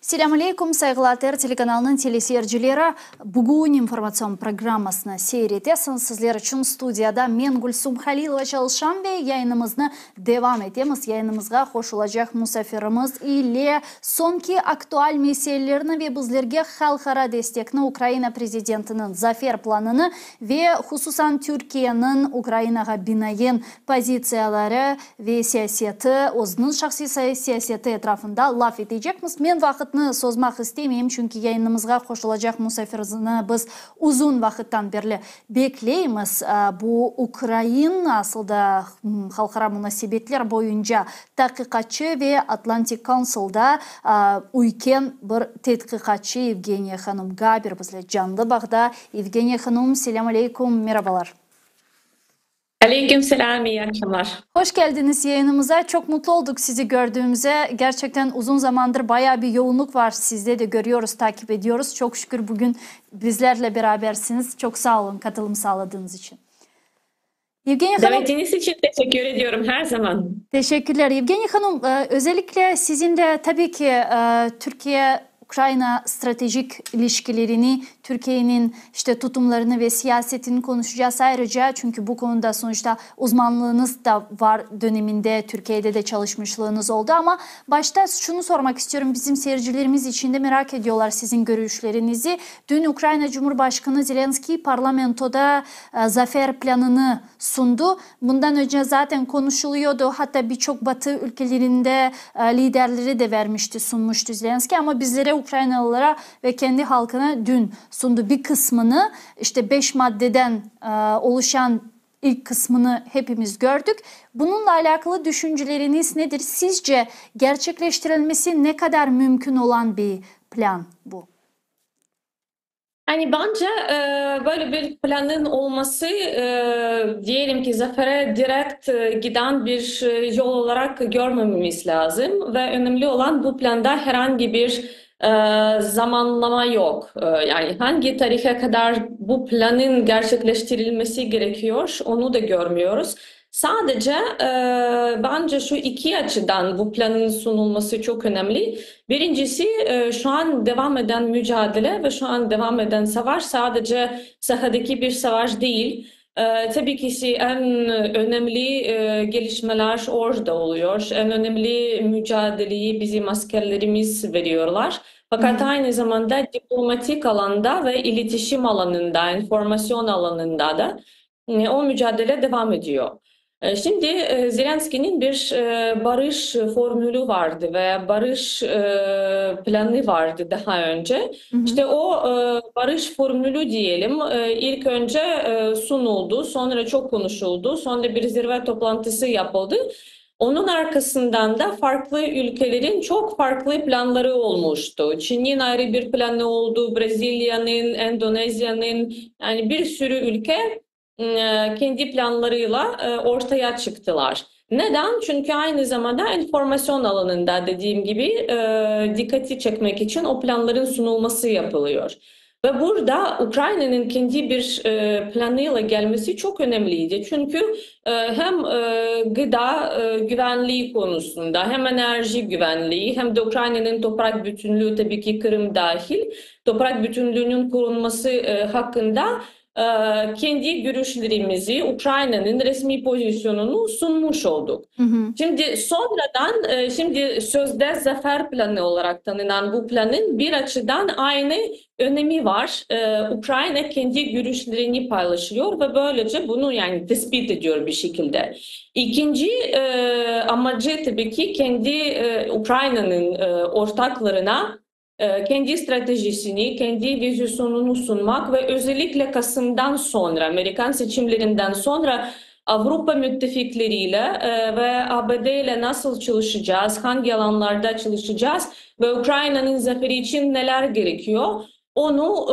Selâm aleyküm, sayğılı ATR telekanalınıñ teleseyircileri! Bugün informatsion programmasını seyir etesiñiz. Sizler içün studiyada men, Gülsum Halilova, çalışam ve yayınımıznı devam etemiz. Yayınımızğa qoşulacaq musafirimiz ile soñki aktual meselelerni ve bizlerge halqara destekni, Ukraina prezidentiniñ zafer planını ve hususan Türkiyeniñ Ukrainağa binaen pozitsiyaları ve siyaseti, özüniñ şahsiy siyaseti etrafında laf etecekmiz. Men vaqıtnı sozmaq istemeyim, çünki yayınımızğa qoşulacaq musafirimizni biz uzun vaqıttan berli bekleymiz. Bu ukrain, asıl da halqara munasebetler boyunca taqiqatçı ve Atlantic Councilda üyken bir tedqiqatçı Yevgeniya hanım Gaber bizle canlı bağda. Yevgeniya hanım, selâm aleyküm, merabalar. Aleyküm selâm, iyi aqşamlar. Hoş keldiñiz yayınımıza. Çoq mutlu olduq sizi gördüğümüze. Gerçekten uzun zamandır bayağı bir yoğunluq var sizde de görüyoruz, takip ediyoruz. Çoq şükür bugün bizlerle berabersiñiz. Çoq sağ oluñ katılım sağladığıñız içün. Yevgeniya hanım. Davetiñiz içün teşekkür ediyorum her zaman. Teşekkürler. Yevgeniya hanım, özellikle sizinle tabii ki Türkiye Ukrayna stratejik ilişkilerini, Türkiyeniñ işte tutumlarını ve siyasetini konuşacağız ayrıca, çünki bu konuda sonuçta uzmanlığıñız da var, döneminde Türkiyede de çalışmışlığıñız oldı. Amma başta şunı sormaq istiyorum, bizim seyircilerimiz içün de merak ediyorlar siziñ görüşleriñizi. Dün Ukrayna Cumhurbaşqanı Zelenskiy parlamentoda zafer planını sundı. Bundan önce zaten konuşuluyordu, hatta bir çoq Batı ülkelerinde liderleri de vermişti, sunmuştı Zelenskiy, amma bizlere, ukraynalılara ve kendi halqına dün sundı bir qısmını, işte beş maddeden oluşan ilk qısmını hepimiz gördük. Bununla alâqalı düşünceleriñiz nedir? Sizce gerçekleştirilmesi ne qadar mümkün olan bir plan bu? Yani bence böyle bir planın olması, diyelim ki, zafere direkt giden bir yol olaraq görmememiz lâzim ve önemli olan bu planda herhangi bir zamanlama yoq. Yani hangi tarihe qadar bu planın gerçekleştirilmesi gerekiyor, onu da görmüyoruz. Sadece, bence, şu iki açıdan bu planın sunulması çoq önemli. Birincisi, şu an devam eden mücadele ve şu an devam eden savaş sadece sahadaki bir savaş değil. Tabii ki, eñ önemli gelişmeler orada oluyor, eñ önemli mücadeleyi bizim askerlerimiz veriyorlar. Fakat aynı zamanda diplomatik alanda ve iletişim alanında, informasyon alanında da o mücadele devam ediyor. Şimdi Zelenskiyniñ bir barış formülü vardı ve barış planı vardı daha önce. İşte o barış formülü diyelim ilk önce sunuldu, sonra çoq konuşuldu, sonra bir zirve toplantısı yapıldı. Onıñ arqasından da farqlı ülkelerin çoq farqlı planları olmuştı. Çinniñ ayrı bir planı oldu, Braziliyanıñ, Endoneziyanıñ, yani bir sürü ülke kendi planlarıyla ortaya çıqtılar. Neden? Çünki aynı zamanda informasyon alanında, dediğim gibi, dikkati çekmek içün o planların sunulması yapılıyor. Ve burada Ukrainanıñ kendi bir planıyla gelmesi çoq önemliydi. Çünki hem gıda güvenliği konusunda, hem enerji güvenliği, hem de Ukrainanıñ topraq bütünlüğü, tabii ki Qırım dahil, topraq bütünlüğünüñ korunması haqqında kendi görüşlerimizi, Ukrainanıñ resmiy pozisyonunu sunmuş olduq. Şimdi sonradan, şimdi sözde zafer planı olaraq tanınan bu planın bir açıdan aynı önemi var. Ukraina kendi görüşlerini paylaşıyor ve böylece bunu yani tespit ediyor bir şekilde. İkinci amacı tabii ki kendi Ukrainanıñ ortaqlarına kendi stratejisini, kendi vizyonunu sunmaq ve özellikle Kasımdan soñra, amerikan seçimlerinden soñra. Avrupa müttefikleriyle ve ABD ile nasıl çalışacağız, hangi alanlarda çalışacağız ve Ukrayna'nın zaferi için neler gerekiyor? Onu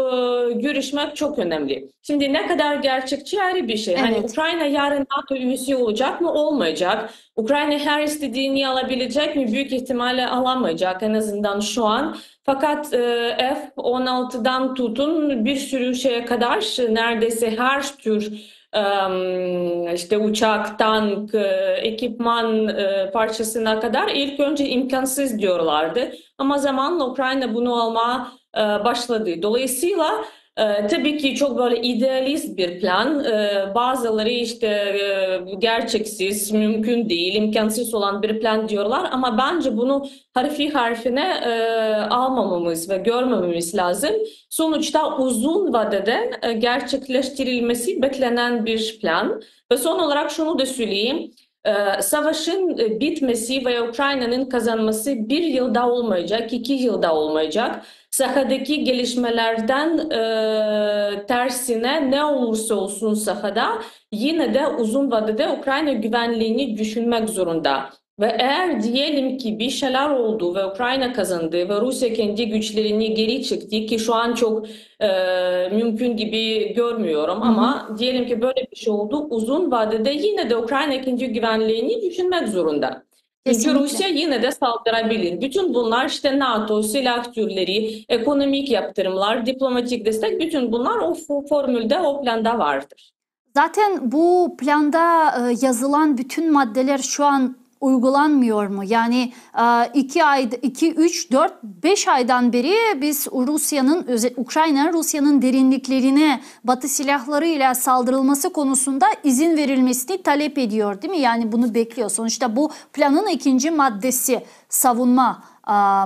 görüşmek çok önemli. Şimdi ne kadar gerçekçi ayrı bir şey. Hani Ukrayna yarın NATO üyesi olacak mı? Olmayacak. Ukrayna her istediğini alabilecek mi? Büyük ihtimalle alamayacak en azından şu an. Fakat F-16'dan tutun bir sürü şeye kadar neredeyse her tür işte uçak, tank, ekipman parçasına kadar ilk önce imkansız diyorlardı. Ama zamanla Ukrayna bunu almaya başladı. Dolayısıyla tabii ki çok böyle idealist bir plan. Bazıları işte gerçeksiz, mümkün değil, imkansız olan bir plan diyorlar. Ama bence bunu harfi harfine almamamız ve görmememiz lazım. Sonuçta uzun vadede gerçekleştirilmesi beklenen bir plan. Ve son olarak şunu da söyleyeyim. Savaşın bitmesi ve Ukrayna'nın kazanması bir yılda olmayacak, 2 yılda olmayacak. Sahadaki gelişmelerden tersine ne olursa olsun sahada yine de uzun vadede Ukrayna güvenliğini düşünmek zorunda. Ve eğer diyelim ki bir şeyler oldu ve Ukrayna kazandı ve Rusya kendi güçlerini geri çekti ki şu an çok mümkün gibi görmüyorum ama diyelim ki böyle bir şey oldu, uzun vadede yine de Ukrayna kendi güvenliğini düşünmek zorunda. Çünkü Rusya yine de saldırabilir. Bütün bunlar işte NATO, silah türleri, ekonomik yaptırımlar, diplomatik destek, bütün bunlar o formülde, o planda vardır. Zaten bu planda yazılan bütün maddeler şu an uygulanmıyor mu? Yani 2 ay, 2, 3, 4, 5 aydan beri biz Rusya'nın, Ukrayna'nın Rusya'nın derinliklerine Batı silahlarıyla saldırılması konusunda izin verilmesini talep ediyor, değil mi? Yani bunu bekliyor. Sonuçta bu planın ikinci maddesi, savunma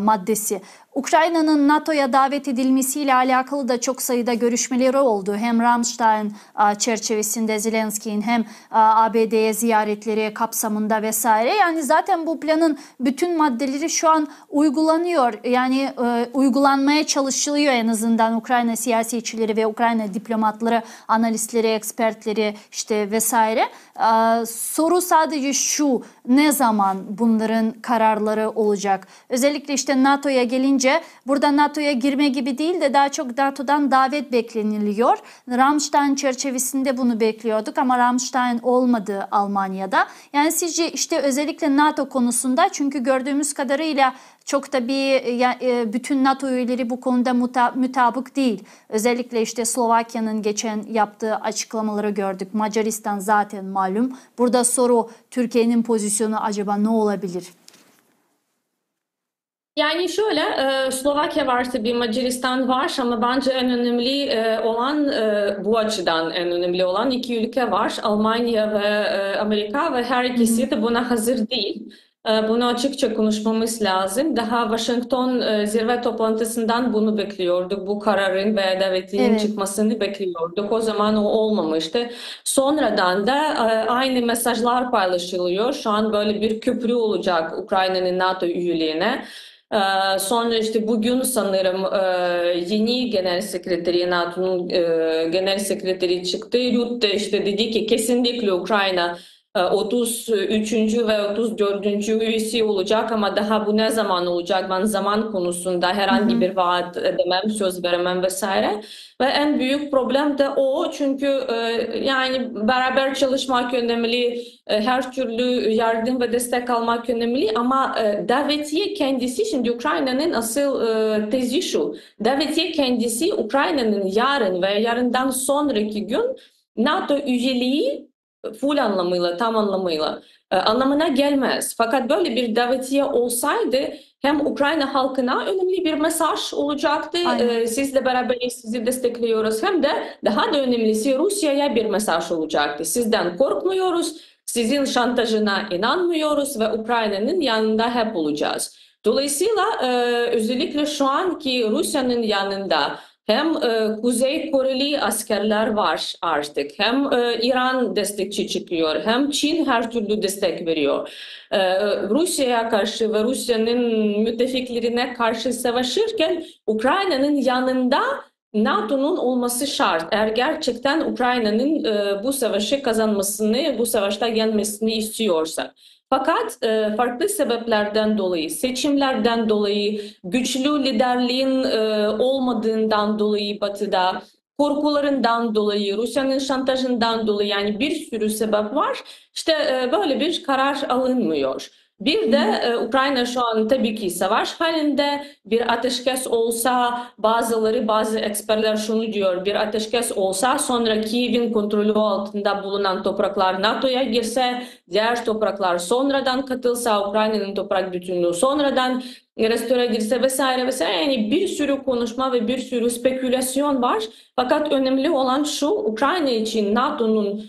maddesi. Ukrayna'nın NATO'ya davet edilmesiyle alakalı da çok sayıda görüşmeleri oldu. Hem Ramstein çerçevesinde Zelenski'nin hem ABD'ye ziyaretleri kapsamında vesaire. Yani zaten bu planın bütün maddeleri şu an uygulanıyor. Yani uygulanmaya çalışılıyor en azından Ukrayna siyasetçileri ve Ukrayna diplomatları, analistleri, ekspertleri vesaire. Soru sadece şu, ne zaman bunların kararları olacak? Özellikle NATO'ya gelince burada NATO'ya girme gibi değil de daha çok NATO'dan davet bekleniliyor. Ramstein çerçevesinde bunu bekliyorduk ama Ramstein olmadı Almanya'da. Yani sizce özellikle NATO konusunda, çünkü gördüğümüz kadarıyla çok da bir, ya bütün NATO üyeleri bu konuda mutabık değil. Özellikle Slovakya'nın geçen yaptığı açıklamaları gördük. Macaristan zaten malum. Burada soru, Türkiye'nin pozisyonu acaba ne olabilir? Yani şöyle, Slovakya var tabii, Macaristan var ama bence en önemli olan, bu açıdan en önemli olan iki ülke var. Almanya ve Amerika ve her ikisi de buna hazır değil. Bunu açıkça konuşmamız lazım. Daha Washington zirve toplantısından bunu bekliyorduk. Bu kararın veya davetinin çıkmasını bekliyorduk. O zaman o olmamıştı. Sonradan da aynı mesajlar paylaşılıyor. Şu an böyle bir köprü olacak Ukrayna'nın NATO üyeliğine. Sonra bugün sanırım yeni genel sekreteri, NATO'nun genel sekreteri çıktı. Rutte dedi ki kesinlikle Ukrayna 33. ve 34. üyesi olacak ama daha bu ne zaman olacak? Ben zaman konusunda herhangi bir vaat edemem, söz veremem vesaire. Ve en büyük problem de o, çünkü beraber çalışmak önemli, her türlü yardım ve destek almak önemli ama davetiye kendisi, şimdi Ukrayna'nın asıl tezi şu, davetiye kendisi Ukrayna'nın yarın ve yarından sonraki gün NATO üyeliği full anlamıyla, tam anlamıyla anlamına gelmez. Fakat böyle bir davetiye olsaydı hem Ukrayna halkına önemli bir mesaj olacaktı. Sizle beraberiz, sizi destekliyoruz. Hem de daha da önemlisi Rusya'ya bir mesaj olacaktı. Sizden korkmuyoruz, sizin şantajına inanmıyoruz ve Ukrayna'nın yanında hep olacağız. Dolayısıyla özellikle şu anki Rusya'nın yanında hem Kuzey Koreli askerler var artık, hem İran destekçi çıkıyor, hem Çin her türlü destek veriyor. Rusya'ya karşı ve Rusya'nın müttefiklerine karşı savaşırken Ukrayna'nın yanında NATO'nun olması şart. Eğer gerçekten Ukrayna'nın bu savaşı kazanmasını, bu savaşta yenmesini istiyorsa. Fakat farklı sebeplerden dolayı, seçimlerden dolayı, güçlü liderliğin olmadığından dolayı Batı'da, korkularından dolayı, Rusya'nın şantajından dolayı, yani bir sürü sebep var. İşte böyle bir karar alınmıyor. Bir de Ukrayna şu an tabii ki savaş halinde, bir ateşkes olsa, bazıları, bazı ekspertler şunu diyor, bir ateşkes olsa sonra Kiev'in kontrolü altında bulunan topraklar NATO'ya girse, diğer topraklar sonradan katılsa, Ukrayna'nın toprak bütünlüğü sonradan restore edilse vesaire vesaire, yani bir sürü konuşma ve bir sürü spekülasyon var. Fakat önemli olan şu, Ukrayna için NATO'nun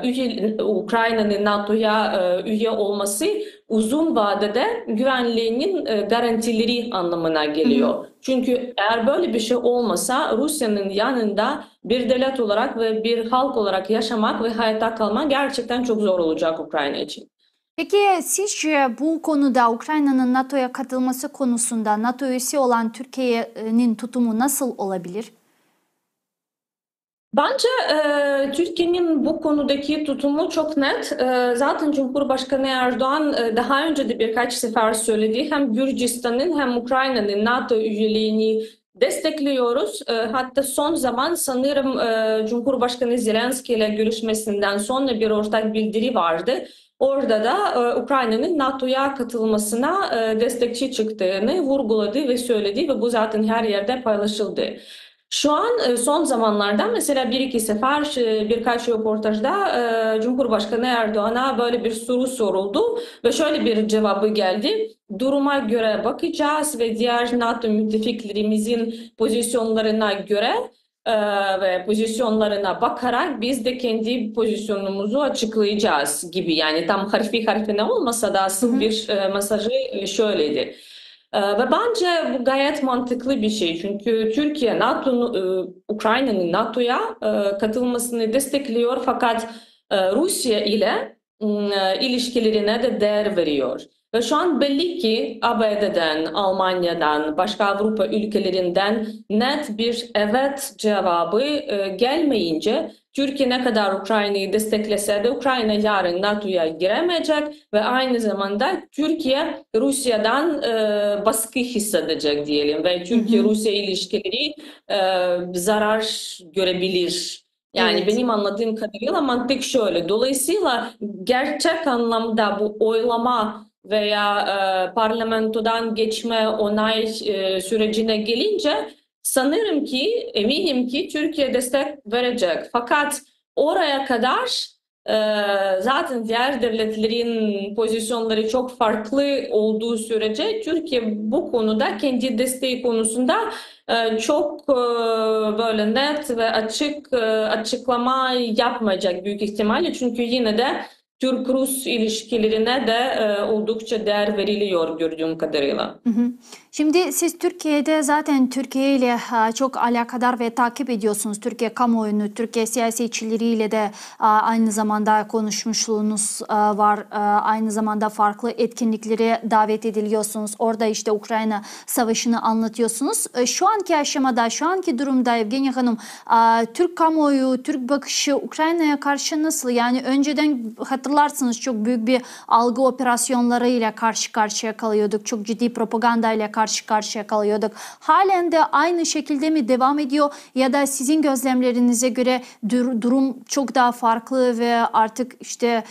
üye, Ukrayna'nın NATO'ya üye olması uzun vadede güvenliğinin garantileri anlamına geliyor. Çünkü eğer böyle bir şey olmasa Rusya'nın yanında bir devlet olarak ve bir halk olarak yaşamak ve hayatta kalmak gerçekten çok zor olacak Ukrayna için. Peki sizce bu konuda, Ukrayna'nın NATO'ya katılması konusunda NATO üyesi olan Türkiye'nin tutumu nasıl olabilir? Bence Türkiye'nin bu konudaki tutumu çok net. Zaten Cumhurbaşkanı Erdoğan daha önce de birkaç sefer söyledi. Hem Gürcistan'ın hem Ukrayna'nın NATO üyeliğini destekliyoruz. Hatta son zaman sanırım Cumhurbaşkanı Zelenski ile görüşmesinden sonra bir ortak bildiri vardı. Orada da Ukrayna'nın NATO'ya katılmasına destekçi çıktığını vurguladı ve söyledi ve bu zaten her yerde paylaşıldı. Şu an son zamanlarda mesela bir iki sefer birkaç röportajda Cumhurbaşkanı Erdoğan'a böyle bir soru soruldu ve şöyle bir cevabı geldi. Duruma göre bakacağız ve diğer NATO müttefiklerimizin pozisyonlarına göre ve pozisyonlarına bakarak biz de kendi pozisyonumuzu açıklayacağız gibi. Yani tam harfi harfine olmasa da asıl bir mesajı şöyleydi. Ve bence bu gayet mantıklı bir şey. Çünkü Türkiye NATO'nun, Ukrayna'nın NATO'ya katılmasını destekliyor fakat Rusya ile ilişkilerine de değer veriyor. Ve şu an belli ki ABD'den, Almanya'dan, başka Avrupa ülkelerinden net bir evet cevabı gelmeyince Türkiye ne kadar Ukrayna'yı desteklese de Ukrayna yarın NATO'ya giremeyecek ve aynı zamanda Türkiye Rusya'dan baskı hissedecek diyelim ve Türkiye-Rusya ilişkileri zarar görebilir. Yani benim anladığım kadarıyla mantık şöyle. Dolayısıyla gerçek anlamda bu oylama veya parlamentodan geçme onay sürecine gelince sanırım ki, eminim ki Türkiye destek verecek. Fakat oraya kadar zaten diğer devletlerin pozisyonları çok farklı olduğu sürece Türkiye bu konuda kendi desteği konusunda çok böyle net ve açık açıklama yapmayacak büyük ihtimalle. Çünkü yine de Türk-Rus ilişkilerine de oldukça değer veriliyor gördüğüm kadarıyla. Şimdi siz Türkiye'de zaten Türkiye ile çok alakadar ve takip ediyorsunuz. Türkiye kamuoyunu, Türkiye siyasetçileriyle de aynı zamanda konuşmuşluğunuz var. Aynı zamanda farklı etkinliklere davet ediliyorsunuz. Orada işte Ukrayna Savaşı'nı anlatıyorsunuz. Şu anki aşamada, şu anki durumda Evgenya Hanım, Türk kamuoyu, Türk bakışı Ukrayna'ya karşı nasıl? Yani önceden hatırlarsınız çok büyük bir algı operasyonlarıyla karşı karşıya kalıyorduk. Çok ciddi propagandayla karşı karşıya kalıyorduk. Halen de aynı şekilde mi devam ediyor ya da sizin gözlemlerinize göre durum çok daha farklı ve artık işte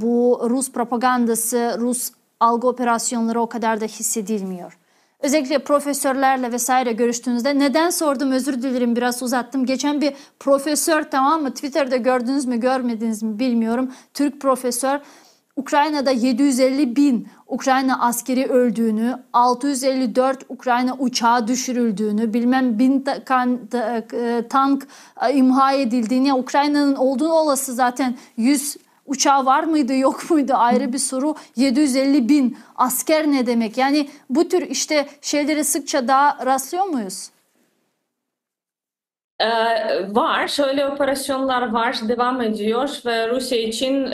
bu Rus propagandası, Rus algı operasyonları o kadar da hissedilmiyor? Özellikle profesörlerle vesaire görüştüğünüzde, neden sordum özür dilerim biraz uzattım. Geçen bir profesör, tamam mı, Twitter'da gördünüz mü görmediniz mi bilmiyorum. Türk profesör Ukrayna'da 750 bin Ukrayna askeri öldüğünü, 654 Ukrayna uçağı düşürüldüğünü, bilmem 1000 tank imha edildiğini, Ukrayna'nın olduğu olası zaten 100 uçağı var mıydı yok muydu ayrı bir soru. 750 bin asker ne demek? Yani bu tür işte şeylere sıkça daha rastlıyor muyuz? Var, şöyle operasyonlar var, devam ediyor ve Rusya için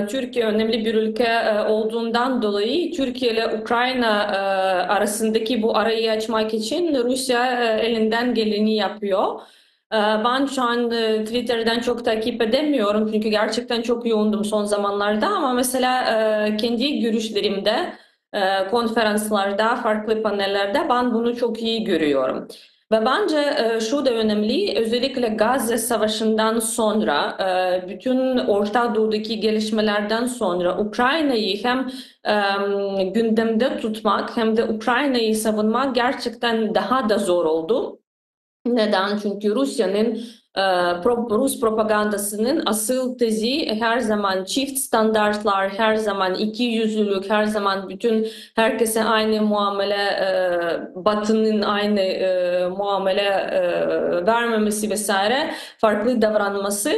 Türkiye önemli bir ülke olduğundan dolayı Türkiye ile Ukrayna arasındaki bu arayı açmak için Rusya elinden geleni yapıyor. Ben şu an Twitter'dan çok takip edemiyorum çünkü gerçekten çok yoğundum son zamanlarda ama mesela kendi görüşlerimde, konferanslarda, farklı panellerde ben bunu çok iyi görüyorum. Ve bence şu da önemli, özellikle Gazze Savaşı'ndan sonra, bütün Orta Doğu'daki gelişmelerden sonra Ukrayna'yı hem gündemde tutmak hem de Ukrayna'yı savunmak gerçekten daha da zor oldu. Neden? Çünkü Rusya'nın Rus propagandasının asıl tezi her zaman çift standartlar, her zaman ikiyüzlülük, her zaman bütün herkese aynı muamele, Batı'nın aynı muamele vermemesi vesaire, farklı davranması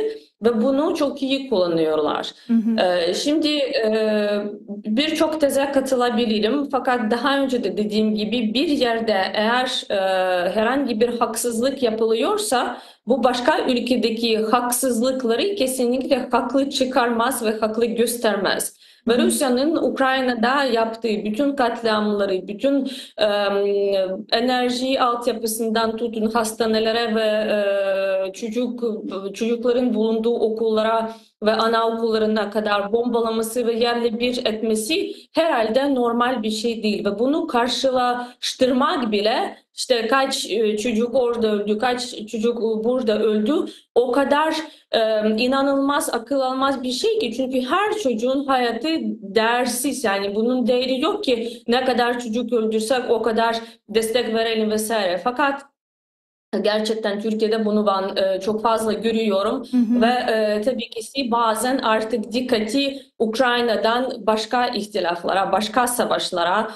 ve bunu çok iyi kullanıyorlar. Şimdi birçok teze katılabilirim fakat daha önce de dediğim gibi bir yerde eğer herhangi bir haksızlık yapılıyorsa bu başka ülkedeki haksızlıkları kesinlikle haklı çıkarmaz ve haklı göstermez. Ve Rusya'nın Ukrayna'da yaptığı bütün katliamları, bütün enerji altyapısından tutun hastanelere ve çocukların bulunduğu okullara ve anaokullarına kadar bombalaması ve yerle bir etmesi herhalde normal bir şey değil. Ve bunu karşılaştırmak bile işte kaç çocuk orada öldü, kaç çocuk burada öldü o kadar inanılmaz, akıl almaz bir şey ki. Çünkü her çocuğun hayatı değersiz, yani bunun değeri yok ki ne kadar çocuk öldürsek o kadar destek verelim vesaire. Fakat gerçekten Türkiye'de bunu ben çok fazla görüyorum. Ve tabii ki bazen artık dikkati Ukrayna'dan başka ihtilaflara, başka savaşlara,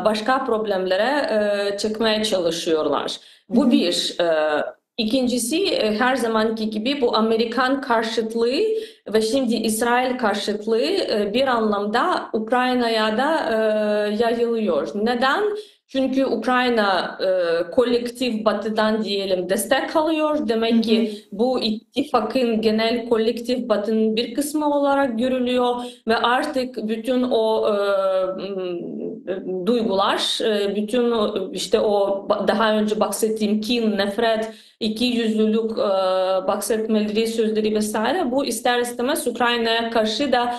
başka problemlere çekmeye çalışıyorlar. Bu bir. İkincisi her zamanki gibi bu Amerikan karşıtlığı ve şimdi İsrail karşıtlığı bir anlamda Ukrayna'ya da yayılıyor. Neden? Çünkü Ukrayna kolektif Batı'dan diyelim destek alıyor. Demek ki bu ittifakın genel kolektif Batı'nın bir kısmı olarak görülüyor ve artık bütün o duygular, bütün işte o daha önce bahsettiğim kin, nefret, ikiyüzlülük bahsetmeleri, sözleri vesaire bu ister istemez Ukrayna'ya karşı da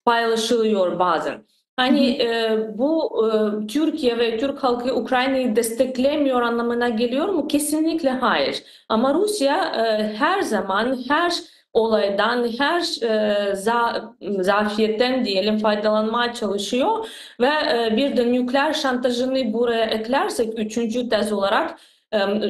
paylaşılıyor bazen. Hani bu Türkiye ve Türk halkı Ukrayna'yı desteklemiyor anlamına geliyor mu? Kesinlikle hayır. Ama Rusya her zaman her olaydan, her zafiyetten diyelim faydalanmaya çalışıyor ve bir de nükleer şantajını buraya eklersek üçüncü tez olarak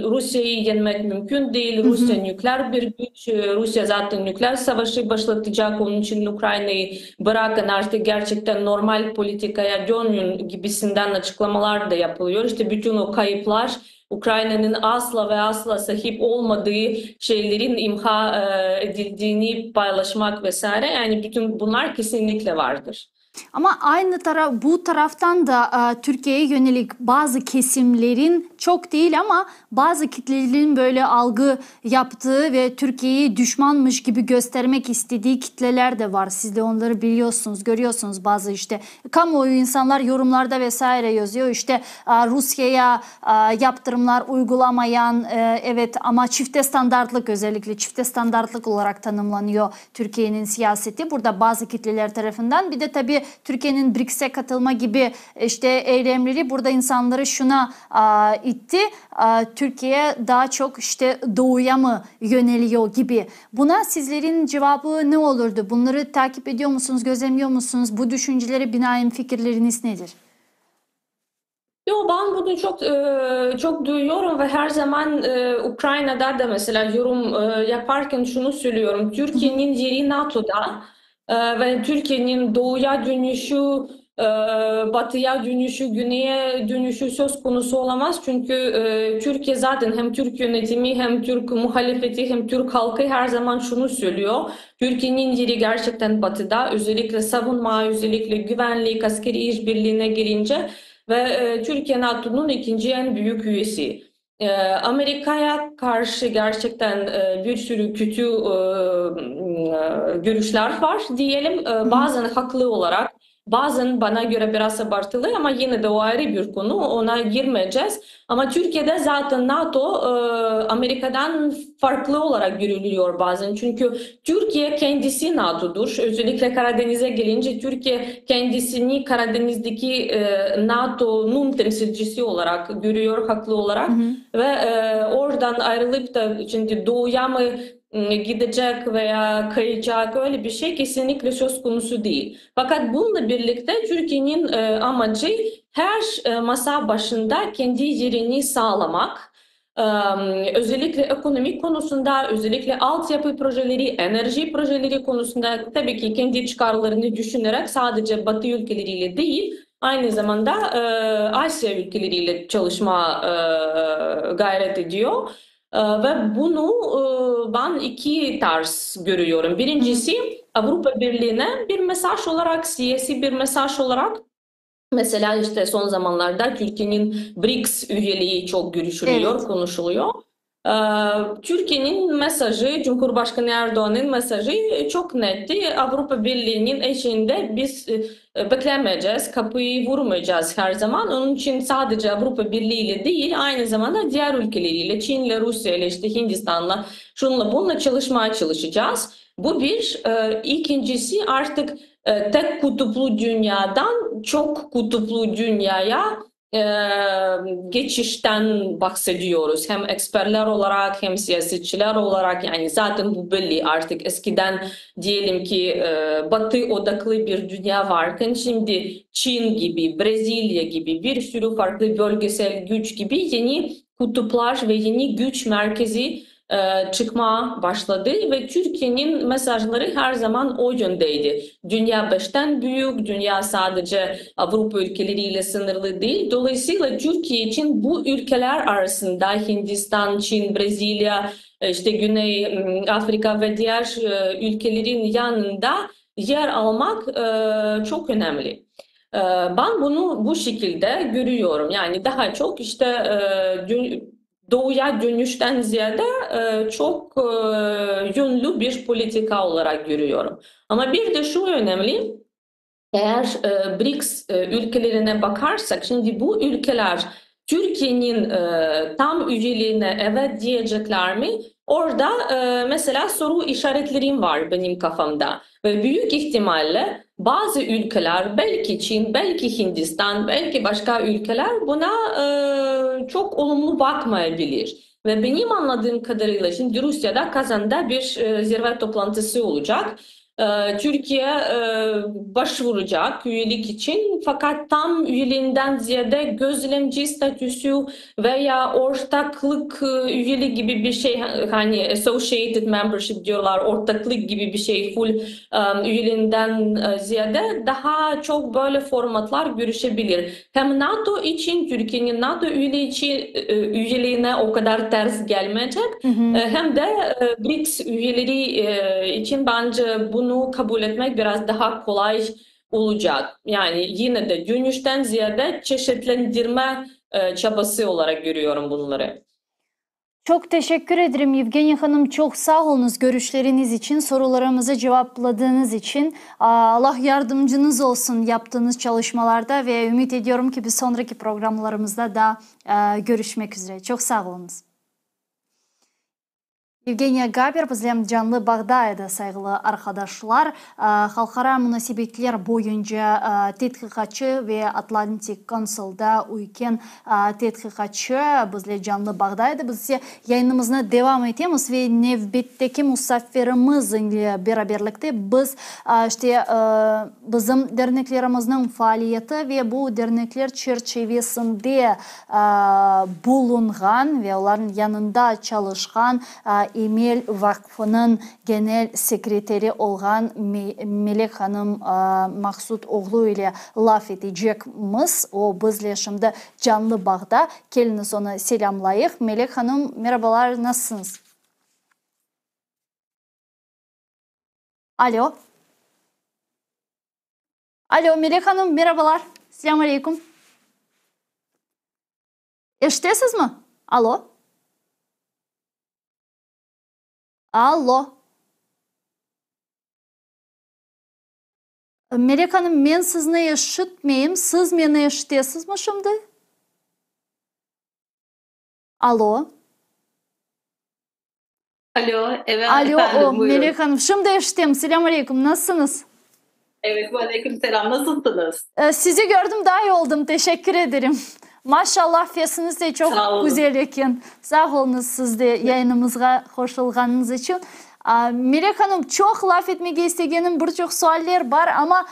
Rusya'yı yenmek mümkün değil. Rusya nükleer bir güç. Rusya zaten nükleer savaşı başlatacak. Onun için Ukrayna'yı bırakın artık gerçekten normal politikaya dönün gibisinden açıklamalar da yapılıyor. İşte bütün o kayıplar Ukrayna'nın asla ve asla sahip olmadığı şeylerin imha edildiğini paylaşmak vesaire. Yani bütün bunlar kesinlikle vardır. Ama aynı taraf, bu taraftan da Türkiye'ye yönelik bazı kesimlerin, çok değil ama bazı kitlelerin böyle algı yaptığı ve Türkiye'yi düşmanmış gibi göstermek istediği kitleler de var. Siz de onları biliyorsunuz, görüyorsunuz bazı işte kamuoyu insanlar yorumlarda vesaire yazıyor. İşte Rusya'ya yaptırımlar uygulamayan, evet ama çifte standartlık, özellikle çifte standartlık olarak tanımlanıyor Türkiye'nin siyaseti. Burada bazı kitleler tarafından bir de tabii Türkiye'nin BRICS'e katılma gibi işte eylemleri burada insanları şuna itti. Türkiye daha çok işte doğuya mı yöneliyor gibi. Buna sizlerin cevabı ne olurdu? Bunları takip ediyor musunuz, gözlemliyor musunuz? Bu düşüncelere binaen fikirleriniz nedir? Yo, ben bunu çok çok duyuyorum ve her zaman Ukrayna'da da mesela yorum yaparken şunu söylüyorum. Türkiye'nin yeri NATO'da ve Türkiye'nin doğuya dönüşü, batıya dönüşü, güneye dönüşü söz konusu olamaz. Çünkü Türkiye zaten hem Türk yönetimi hem Türk muhalefeti hem Türk halkı her zaman şunu söylüyor. Türkiye'nin yeri gerçekten batıda, özellikle savunma, özellikle güvenlik, askeri işbirliğine girince ve Türkiye NATO'nun ikinci en büyük üyesi. Amerikaya qarşı gerçekten bir sürü kötü görüşler var diyelim. Bazen haklı olarak, bazen bana göre biraz abartılı ama yine de o ayrı bir konu, ona girmeyeceğiz. Ama Türkiye'de zaten NATO Amerika'dan farklı olarak görülüyor bazen. Çünkü Türkiye kendisi NATO'dur. Özellikle Karadeniz'e gelince Türkiye kendisini Karadeniz'deki NATO'nun temsilcisi olarak görüyor haklı olarak. Ve oradan ayrılıp da şimdi doğuya mı gidecek veya kayacak öyle bir şey kesinlikle söz konusu değil. Fakat bununla birlikte Türkiye'nin amacı her masa başında kendi yerini sağlamak. Özellikle ekonomik konusunda, özellikle altyapı projeleri, enerji projeleri konusunda tabii ki kendi çıkarlarını düşünerek sadece Batı ülkeleriyle değil, aynı zamanda Asya ülkeleriyle çalışma gayret ediyor. Ve bunu ben iki tarz görüyorum. Birincisi Avrupa Birliği'ne bir mesaj olarak, siyasi bir mesaj olarak mesela işte son zamanlarda Türkiye'nin BRICS üyeliği çok görüşülüyor, Evet. konuşuluyor. Türkiye'nin mesajı, Cumhurbaşkanı Erdoğan'ın mesajı çok netti. Avrupa Birliği'nin eşiğinde biz beklemeyeceğiz, kapıyı vurmayacağız her zaman. Onun için sadece Avrupa Birliği ile değil, aynı zamanda diğer ülkeleriyle, Çin'le, Rusya'yla, işte Hindistan'la, şunla bununla çalışmaya çalışacağız. Bu bir. İkincisi artık tek kutuplu dünyadan çok kutuplu dünyaya geçişten bahsediyoruz. Hem eksperler olarak hem siyasetçiler olarak, yani zaten bu belli artık. Eskiden diyelim ki Batı odaklı bir dünya varken şimdi Çin gibi, Brezilya gibi bir sürü farklı bölgesel güç gibi yeni kutuplar ve yeni güç merkezi çıkma başladı ve Türkiye'nin mesajları her zaman o yöndeydi. Dünya 5'ten büyük, dünya sadece Avrupa ülkeleriyle sınırlı değil. Dolayısıyla Türkiye için bu ülkeler arasında Hindistan, Çin, Brezilya, işte Güney Afrika ve diğer ülkelerin yanında yer almak çok önemli. Ben bunu bu şekilde görüyorum. Yani daha çok doğuya dönüşten ziyade çok yönlü bir politika olarak görüyorum. Ama bir de şu önemli, eğer BRICS ülkelerine bakarsak, şimdi bu ülkeler Türkiye'nin tam üyeliğine evet diyecekler mi? Orada mesela soru işaretlerim var benim kafamda. Ve büyük ihtimalle bazı ülkeler, belki Çin, belki Hindistan, belki başka ülkeler buna çok olumlu bakmayabilir. Ve benim anladığım kadarıyla şimdi Rusya'da Kazan'da bir zirve toplantısı olacak. Türkiye başvuracak üyelik için, fakat tam üyeliğinden ziyade gözlemci statüsü veya ortaklık üyeliği gibi bir şey, hani associated membership diyorlar, ortaklık gibi bir şey, full üyeliğinden ziyade daha çok böyle formatlar görüşebilir. Hem NATO için, Türkiye'nin NATO üyeliği için, üyeliğine o kadar ters gelmeyecek, hem de BRICS üyeleri için bence bunu kabul etmek biraz daha kolay olacak. Yani yine de dönüşten ziyade çeşitlendirme çabası olarak görüyorum bunları. Çok teşekkür ederim Yevgeniya Hanım. Çok sağ olunuz görüşleriniz için, sorularımızı cevapladığınız için. Allah yardımcınız olsun yaptığınız çalışmalarda ve ümit ediyorum ki bir sonraki programlarımızda da görüşmek üzere. Çok sağ olunuz. Yevgeniya Gaber bizlem canlı bağda edi, sayğılı arqadaşlar. Halqara munasebetler boyunca tedqiqatçı ve Atlantic Council'da üyken tedqiqatçı bizle canlı bağda edi. Biz ise yayınımıznı devam etemiz ve nevbetteki musafirimiz ile beraberlikte biz işte bizim derneklerimizniñ faaliyeti ve bu dernekler çerçevesinde bulunğan ve olarnıñ yanında çalışqan Emel vaqfınıñ genel sekreteri olğan Melek hanım Maqsud oğlu ile laf etecekmiz. O bizle şimdi canlı bağda. Keliñiz onı selâmlayıq. Melek hanım, merabalar, nasılsıñız? Alo. Alo, Melek hanım, merabalar. Selâm aleyküm. Eşitesizmi? Alo. Allo. Melek hanım, men sizni eşitmeyim. Siz meni eşitesizmi şimdi? Alo. Alo, evet Alo, efendim, o, buyurun. Melek hanım, şimdi eşitem. Selâm aleyküm, nasılsıñız? Evet, ve aleyküm selâm, nasılsıñız? Sizi kördim, daa iyi oldım, teşekkür ederim. Maşallah, sesiñiz de çoq Sağ olun. güzel eken. Sağ oluñız siz de yayınımızğa qoşulğanıñız içün. Melek hanım, çoq laf etmege istegenim bir çoq sualler bar, amma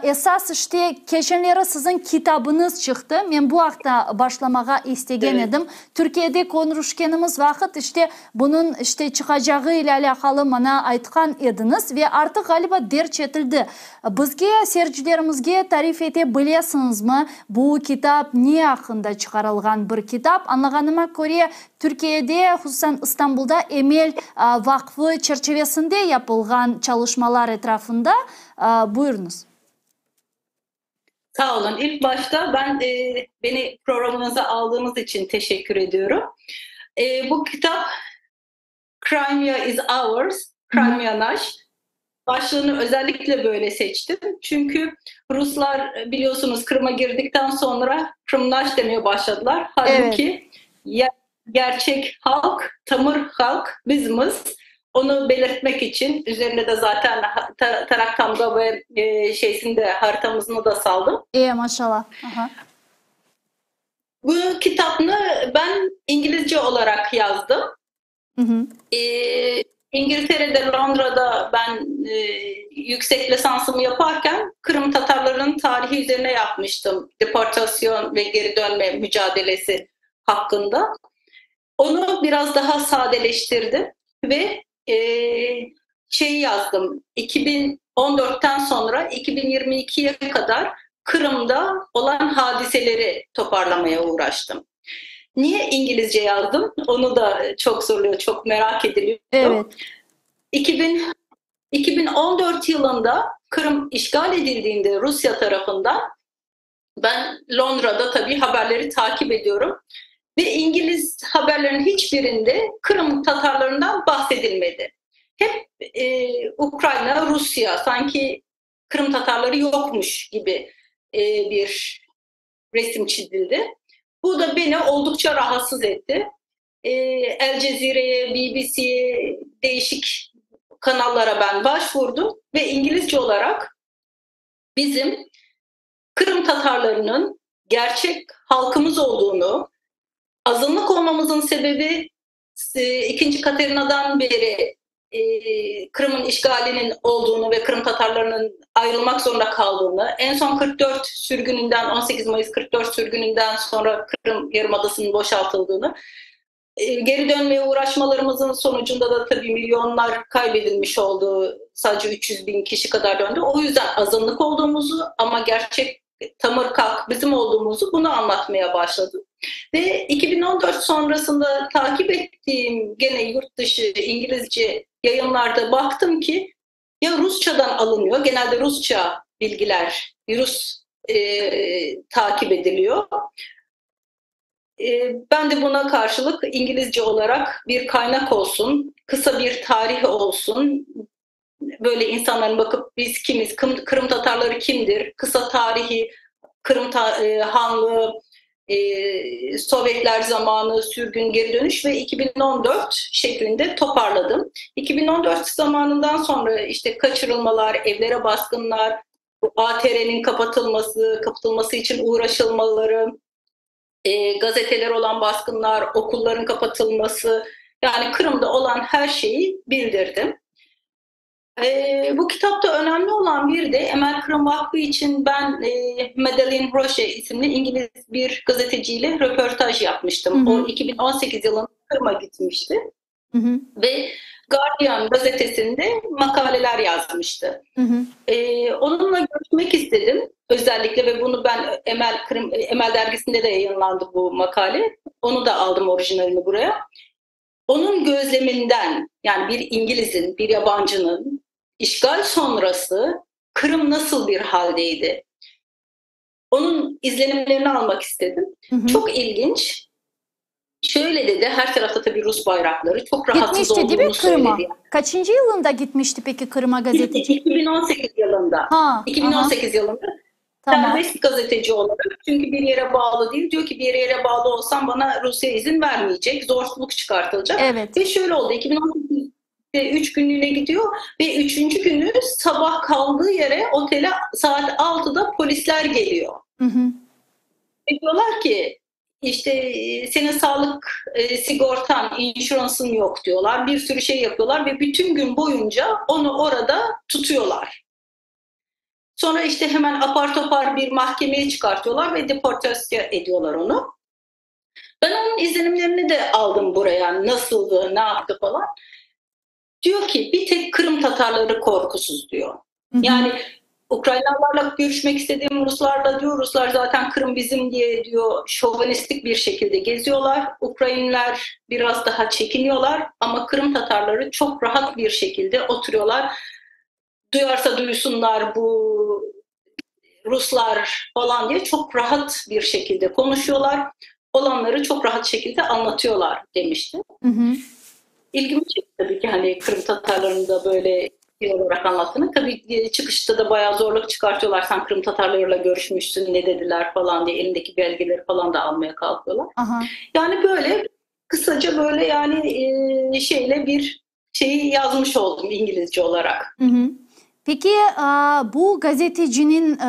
esas işte keçenleri siziñ kitabıñız çıqtı. Men bu aqta başlamağa istegen Evet. edim. Türkiyede körüşkenimiz vaqıt işte bunıñ işte çıqacağı ile alâqalı maña aytqan ediñiz ve artıq ğaliba derc etildi. Bizge, seyircilerimizge tarif ete bilesiñizmi, bu kitap ne aqqında çıqarılğan bir kitap? Añlağanıma köre, Türkiyede, hususan İstanbulda Emel vaqfı çerçivesinde yapılğan çalışmalar etrafında. Buyurıñız. Sağ olun. İlk başta ben beni programınıza aldığınız için teşekkür ediyorum. Bu kitap Crimea is Ours, Crimea Naş. Başlığını özellikle böyle seçtim. Çünkü Ruslar biliyorsunuz Kırım'a girdikten sonra Krım Naş demeye başladılar. Halbuki evet. gerçek halk, tamır halk bizimiz. Onu belirtmek için üzerinde de zaten tarak tamga ve e, şeysinde haritamızını da saldım. İyi maşallah. Aha. Bu kitapnı ben İngilizce olarak yazdım. Hı hı. Ee, İngiltere'de, Londra'da ben e, yüksek lisansımı yaparken Kırım Tatarlarının tarihi üzerine yapmıştım. Deportasyon ve geri dönme mücadelesi hakkında. Onu biraz daha sadeleştirdim ve e, şeyi yazdım. 2014'ten sonra 2022'ye kadar Kırım'da olan hadiseleri toparlamaya uğraştım. Niye İngilizce yazdım? Onu da çok soruluyor, çok merak ediliyor. Evet. 2000, 2014 yılında Kırım işgal edildiğinde Rusya tarafından ben Londra'da tabii haberleri takip ediyorum. Ve İngiliz haberlerinin hiçbirinde Kırım Tatarlarından bahsedilmedi. Hep e, Ukrayna, Rusya sanki Kırım Tatarları yokmuş gibi e, bir resim çizildi. Bu da beni oldukça rahatsız etti. E, El Cezire'ye, BBC'ye, değişik kanallara ben başvurdum ve İngilizce olarak bizim Kırım Tatarlarının gerçek halkımız olduğunu, azınlık olmamızın sebebi 2. Katerina'dan beri e, Kırım'ın işgalinin olduğunu ve Kırım Tatarlarının ayrılmak zorunda kaldığını, en son 44 sürgününden, 18 Mayıs 44 sürgününden sonra Kırım Yarımadası'nın boşaltıldığını, e, geri dönmeye uğraşmalarımızın sonucunda da tabii milyonlar kaybedilmiş oldu. Sadece 300 bin kişi kadar döndü. O yüzden azınlık olduğumuzu ama gerçek tamır kalk bizim olduğumuzu bunu anlatmaya başladım. Ve 2014 sonrasında takip ettiğim gene yurt dışı İngilizce yayınlarda baktım ki ya Rusçadan alınıyor, genelde Rusça bilgiler, Rus e, takip ediliyor. E, ben de buna karşılık İngilizce olarak bir kaynak olsun, kısa bir tarih olsun, böyle insanların bakıp biz kimiz, Kırım Tatarları kimdir, kısa tarihi, Kırım ta, e, Hanlığı, e, Sovyetler zamanı, sürgün, geri dönüş ve 2014 şeklinde toparladım. 2014 zamanından sonra işte kaçırılmalar, evlere baskınlar, ATR'nin kapatılması, kapatılması için uğraşılmaları, e, gazeteler olan baskınlar, okulların kapatılması, yani Kırım'da olan her şeyi bildirdim. E, bu kitapta önemli olan bir de Emel Kırım Vakfı için ben e, Madeleine Roche isimli İngiliz bir gazeteciyle röportaj yapmıştım. Hı hı. O 2018 yılında Kırım'a gitmişti. Hı hı. Ve Guardian gazetesinde makaleler yazmıştı. Hı hı. Ee, onunla görüşmek istedim özellikle ve bunu ben Emel Kırım Emel dergisinde de yayınlandı bu makale. Onu da aldım orijinalini buraya. Onun gözleminden yani bir İngiliz'in, bir yabancının işgal sonrası Kırım nasıl bir haldeydi? Onun izlenimlerini almak istedim. Hı hı. Çok ilginç. Şöyle dedi, her tarafta tabii Rus bayrakları, çok rahatsız Gitmişti değil mi olduğunu Kırım'a? söyledi. Kaçıncı yılında gitmişti peki Kırım'a gazeteci? 2018 yılında. Ha, aha, 2018 yılında tamam. serbest gazeteci olarak çünkü bir yere bağlı değil. Diyor ki bir yere bağlı olsam bana Rusya izin vermeyecek. Zorluk çıkartılacak. Evet. Ve şöyle oldu 2018'de 3 günlüğüne gidiyor ve 3. günü sabah kaldığı yere otele saat 6'da polisler geliyor. Hı hı. Ve diyorlar ki işte senin sağlık sigortan, insurance'ın yok diyorlar. Bir sürü şey yapıyorlar ve bütün gün boyunca onu orada tutuyorlar. Sonra işte hemen apar topar bir mahkemeye çıkartıyorlar ve deportasyon ediyorlar onu. Ben onun izlenimlerini de aldım buraya. Nasıldı, ne yaptı falan. Diyor ki bir tek Kırım Tatarları korkusuz diyor. Hı hı. Yani Ukraynalılarla görüşmek istediğim Ruslarla diyor. Ruslar zaten Kırım bizim diye diyor şovenistik bir şekilde geziyorlar. Ukraynalılar biraz daha çekiniyorlar ama Kırım Tatarları çok rahat bir şekilde oturuyorlar. Duyarsa duysunlar bu Ruslar falan diye çok rahat bir şekilde konuşuyorlar. Olanları çok rahat şekilde anlatıyorlar demişti. Hı hı. İlgimi çekti tabii ki hani Kırım Tatarlarının da böyle bir olarak anlattığını. Tabii çıkışta da bayağı zorluk çıkartıyorlar. Sen Kırım Tatarlarıyla görüşmüşsün, ne dediler falan diye elindeki belgeleri falan da almaya kalkıyorlar. Aha. Yani böyle kısaca böyle yani şeyle bir şeyi yazmış oldum İngilizce olarak. Hı hı. Peki bu gazetecinin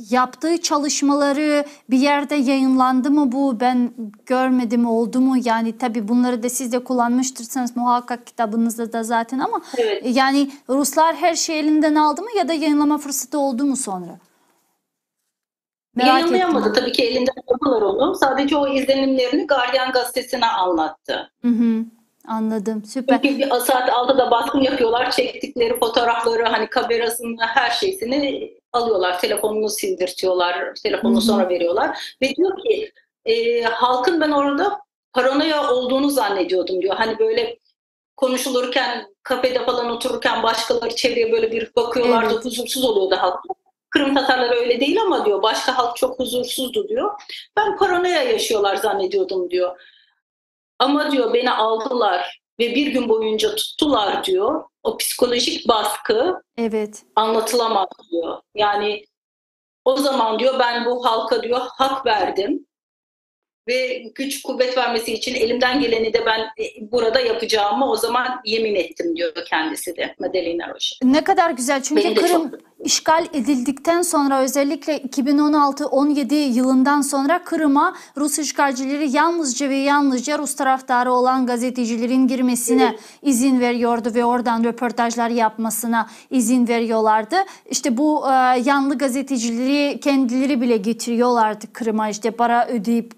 yaptığı çalışmaları bir yerde yayınlandı mı bu? Ben görmedim, oldu mu? Yani tabii bunları da siz de kullanmıştırsınız muhakkak kitabınızda da zaten ama Evet. yani Ruslar her şeyi elinden aldı mı ya da yayınlama fırsatı oldu mu sonra? Merak ettim. Yayınlayamadı tabii ki elinden aldılar onu. Sadece o izlenimlerini Guardian gazetesine anlattı. Hı hı. Anladım, süper. Çünkü bir saat 6'da baskın yapıyorlar. Çektikleri fotoğrafları, hani kamerasını, her şeysini alıyorlar. Telefonunu sildirtiyorlar, telefonunu Hı hı. sonra veriyorlar. Ve diyor ki halkın ben orada paranoya olduğunu zannediyordum diyor. Hani böyle konuşulurken, kafede falan otururken başkaları çevreye böyle bir bakıyorlardı, Evet. huzursuz oluyordu halk. Kırım Tatarları öyle değil ama diyor, başka halk çok huzursuzdu diyor. Ben paranoya yaşıyorlar zannediyordum diyor. Ama diyor beni aldılar ve bir gün boyunca tuttular diyor. O psikolojik baskı Evet. anlatılamaz diyor. Yani o zaman diyor ben bu halka diyor hak verdim ve güç kuvvet vermesi için elimden geleni de ben burada yapacağımı o zaman yemin ettim diyor kendisi de Madalina Roje. Ne kadar güzel çünkü Benim de Kırım çok işgal edildikten sonra özellikle 2016-17 yılından sonra Kırım'a Rus işgalcileri yalnızca ve yalnızca Rus taraftarı olan gazetecilerin girmesine Evet. izin veriyordu ve oradan röportajlar yapmasına izin veriyorlardı. İşte bu yanlı gazetecileri kendileri bile getiriyorlardı Kırım'a işte para ödeyip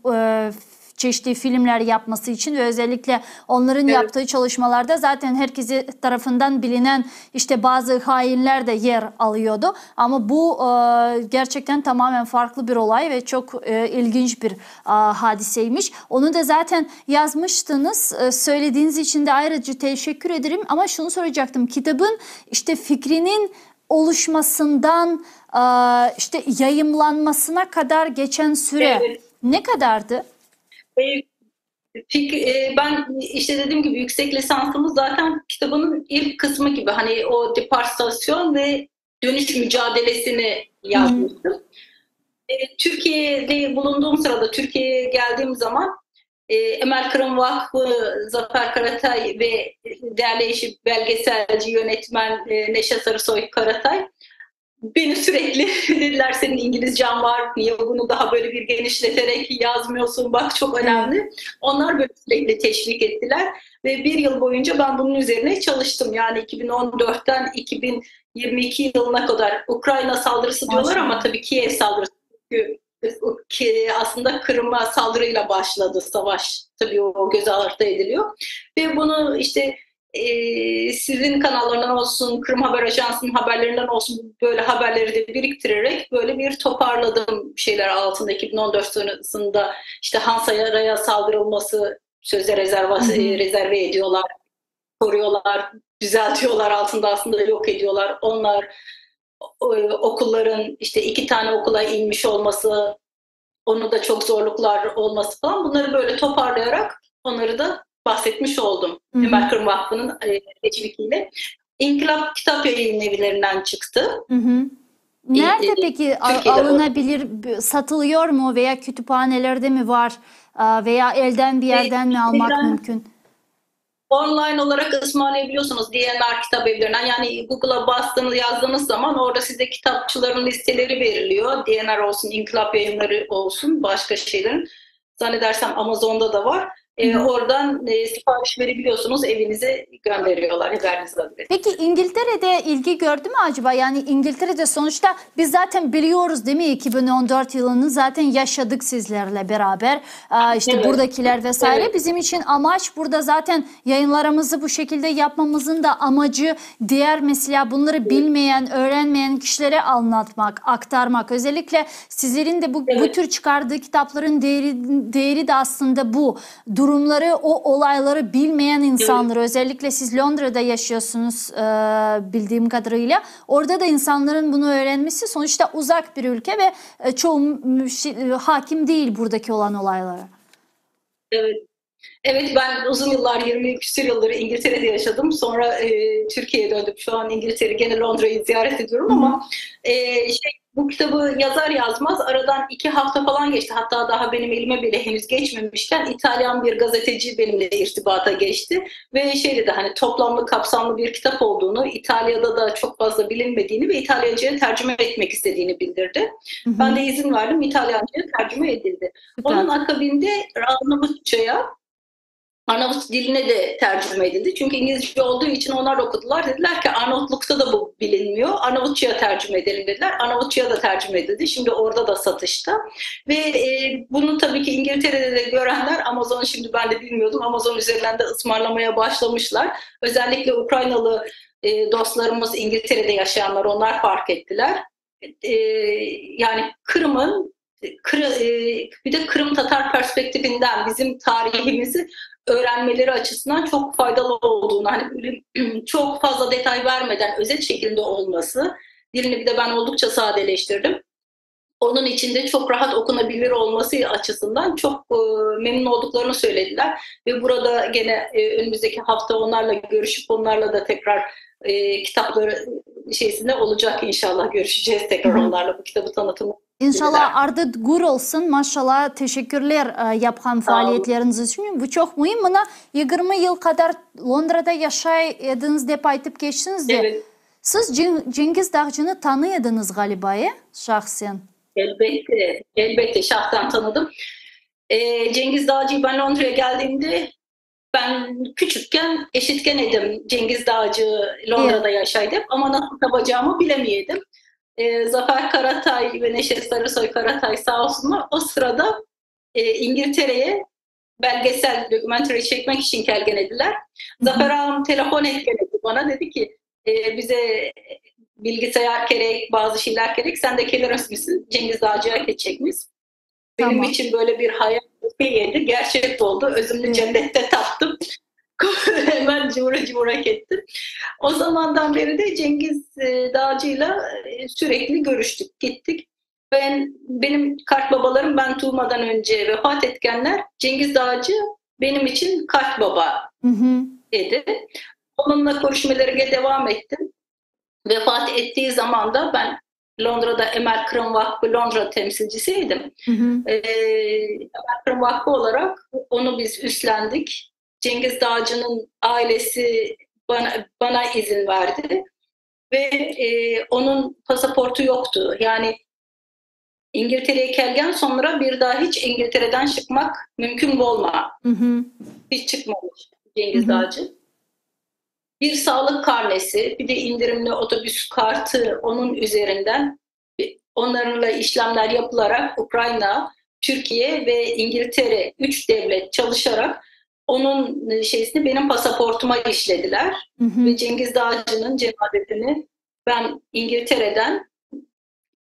çeşitli filmler yapması için ve özellikle onların Evet. yaptığı çalışmalarda zaten herkesi tarafından bilinen işte bazı hainler de yer alıyordu. Ama bu gerçekten tamamen farklı bir olay ve çok ilginç bir hadiseymiş. Onu da zaten yazmıştınız. Söylediğiniz için de ayrıca teşekkür ederim. Ama şunu soracaktım. Kitabın işte fikrinin oluşmasından işte yayımlanmasına kadar geçen süre Evet. ne kadardı? Ben işte dediğim gibi yüksek lisansımız zaten kitabının ilk kısmı gibi hani o deportasyon ve dönüş mücadelesini yazmıştım. Türkiye'de bulunduğum sırada Türkiye'ye geldiğim zaman Emel Kırım Vakfı, Zafer Karatay ve değerli eşi belgeselci yönetmen Neşe Sarısoy Karatay beni sürekli dediler senin İngilizcen var, niye bunu daha böyle bir genişleterek yazmıyorsun, bak çok önemli. Onlar böyle sürekli teşvik ettiler ve bir yıl boyunca ben bunun üzerine çalıştım. Yani 2014'ten 2022 yılına kadar Ukrayna saldırısı diyorlar ama Maşallah. tabii Kiev saldırısı. Çünkü ki aslında Kırım'a saldırıyla başladı savaş. Tabii o göz ardı ediliyor. Ve bunu işte sizin kanallarından olsun, Kırım Haber Ajansı'nın haberlerinden olsun böyle haberleri de biriktirerek böyle bir toparladım şeyler altında. 2014 sonrasında işte Hansaray'a saldırılması sözde rezerve ediyorlar, koruyorlar, düzeltiyorlar, altında aslında yok ediyorlar. Onlar okulların işte 2 tane okula inmiş olması, Onu da çok zorluklar olması falan bunları böyle toparlayarak onları da bahsetmiş oldum. Hı hı. Emel Kırım Vakfı'nın e, teşvikiyle. İnkılap Kitap Yayın Evlerinden çıktı. Hı hı. Nerede peki Türkiye'de alınabilir, satılıyor mu veya kütüphanelerde mi var veya elden bir yerden mi almak mümkün? Online olarak ısmarlayabiliyorsunuz D&R kitap evlerinden. Yani Google'a bastığınız, yazdığınız zaman orada size kitapçıların listeleri veriliyor. D&R olsun, İnkılap Yayınları olsun, başka şeylerin. Zannedersem Amazon'da da var. E, oradan e, sipariş verebiliyorsunuz, evinize gönderiyorlar haberiniz adresi. Peki İngiltere'de ilgi gördü mü acaba? Yani İngiltere'de sonuçta biz zaten biliyoruz değil mi 2014 yılını zaten yaşadık sizlerle beraber. İşte Evet. buradakiler vesaire. Evet. Bizim için amaç burada zaten yayınlarımızı bu şekilde yapmamızın da amacı diğer mesela bunları bilmeyen, öğrenmeyen kişilere anlatmak, aktarmak. Özellikle sizlerin de bu, bu Evet. tür çıkardığı kitapların değeri, değeri de aslında bu. Durumları, o olayları bilmeyen insanları, özellikle siz Londra'da yaşıyorsunuz e, bildiğim kadarıyla. Orada da insanların bunu öğrenmesi sonuçta uzak bir ülke ve e, çoğu e, hakim değil buradaki olan olaylara. Evet. Evet ben uzun yıllar 20 küsur yıldır İngiltere'de yaşadım. Sonra e, Türkiye'ye döndüm. Şu an İngiltere gene Londra'yı ziyaret ediyorum ama e, şey, bu kitabı yazar yazmaz aradan 2 hafta falan geçti. Hatta daha benim elime bile henüz geçmemişken İtalyan bir gazeteci benimle irtibata geçti. Ve şey dedi hani toplamlı kapsamlı bir kitap olduğunu, İtalya'da da çok fazla bilinmediğini ve İtalyanca'ya tercüme etmek istediğini bildirdi. Hı hı. Ben de izin verdim, İtalyanca'ya tercüme edildi. Süper. Onun akabinde Arnavutça'ya, Arnavut diline de tercüme edildi. Çünkü İngilizce olduğu için onlar okudular. Dediler ki Arnavutluk'ta da bu bilinmiyor. Arnavutça'ya tercüme edelim dediler. Arnavutça'ya da tercüme edildi. Şimdi orada da satışta. Ve e, bunu tabii ki İngiltere'de de görenler Amazon şimdi ben de bilmiyordum. Amazon üzerinden de ısmarlamaya başlamışlar. Özellikle Ukraynalı e, dostlarımız İngiltere'de yaşayanlar onlar fark ettiler. E, yani Kırım'ın Kır, e, bir de Kırım Tatar perspektifinden bizim tarihimizi öğrenmeleri açısından çok faydalı olduğunu, hani böyle çok fazla detay vermeden özet şekilde olması, dilini bir de ben oldukça sadeleştirdim. Onun içinde çok rahat okunabilir olması açısından çok e, memnun olduklarını söylediler. Ve burada gene e, önümüzdeki hafta onlarla görüşüp onlarla da tekrar e, kitapları şeysinde olacak inşallah görüşeceğiz tekrar Hı hı. onlarla bu kitabı tanıtımı. İnşallah ardı gür olsun. Maşallah teşekkürler e, yapqan Sağ olun. faaliyetleriñiz içün. Bu çoq müim. Mına 20 yıl qadar Londrada yaşay ediñiz dep aytıp keçtiñiz de. Evet. Siz Cengiz Dağcını tanıy ediñiz ğaliba, e, şahsen? Elbette, elbette şahsen tanıdım. Ee, Cengiz Dağcı'yı ben Londra'ya geldiğimde ben küçükken eşitken edim Cengiz Dağcı Londra'da yaşaydı ama nasıl tapacağımı bilemiyordum. Ee, Zafer Karatay ve Neşet Sarısoy Karatay sağ olsunlar o sırada e, İngiltere'ye belgesel, documentary çekmek için kelgen ediler. Zafer ağam telefon etken bana dedi ki e, bize bilgisayar gerek, bazı şeyler gerek. Sen de gelir misin? Cengiz Dağcı'ya geçecekmiş. Benim Tamam. için böyle bir hayal şeydi. Gerçek oldu. Özümü cennette taptım. Hemen cumhura cumhura ettim. O zamandan beri de Cengiz e, Dağcı'yla e, sürekli görüştük, gittik. Ben benim kart babalarım ben doğmadan önce vefat etkenler Cengiz Dağcı benim için kart baba Hı hı. idi. Onunla görüşmelere devam ettim. Vefat ettiği zaman da ben Londra'da Emel Kırım Vakfı Londra temsilcisiydim. Hı hı. Ee, Emel Kırım Vakfı olarak onu biz üstlendik. Cengiz Dağcı'nın ailesi bana, bana izin verdi. Ve e, onun pasaportu yoktu. Yani İngiltere'ye gelgen sonra bir daha hiç İngiltere'den çıkmak mümkün olma. Hı hı. Hiç çıkmamış Cengiz Hı hı. Dağcı. Bir sağlık karnesi, bir de indirimli otobüs kartı onun üzerinden onlarla işlemler yapılarak Ukrayna, Türkiye ve İngiltere üç devlet çalışarak onun şeysini benim pasaportuma işlediler. Hı hı. Ve Cengiz Dağcı'nın cenazesini ben İngiltere'den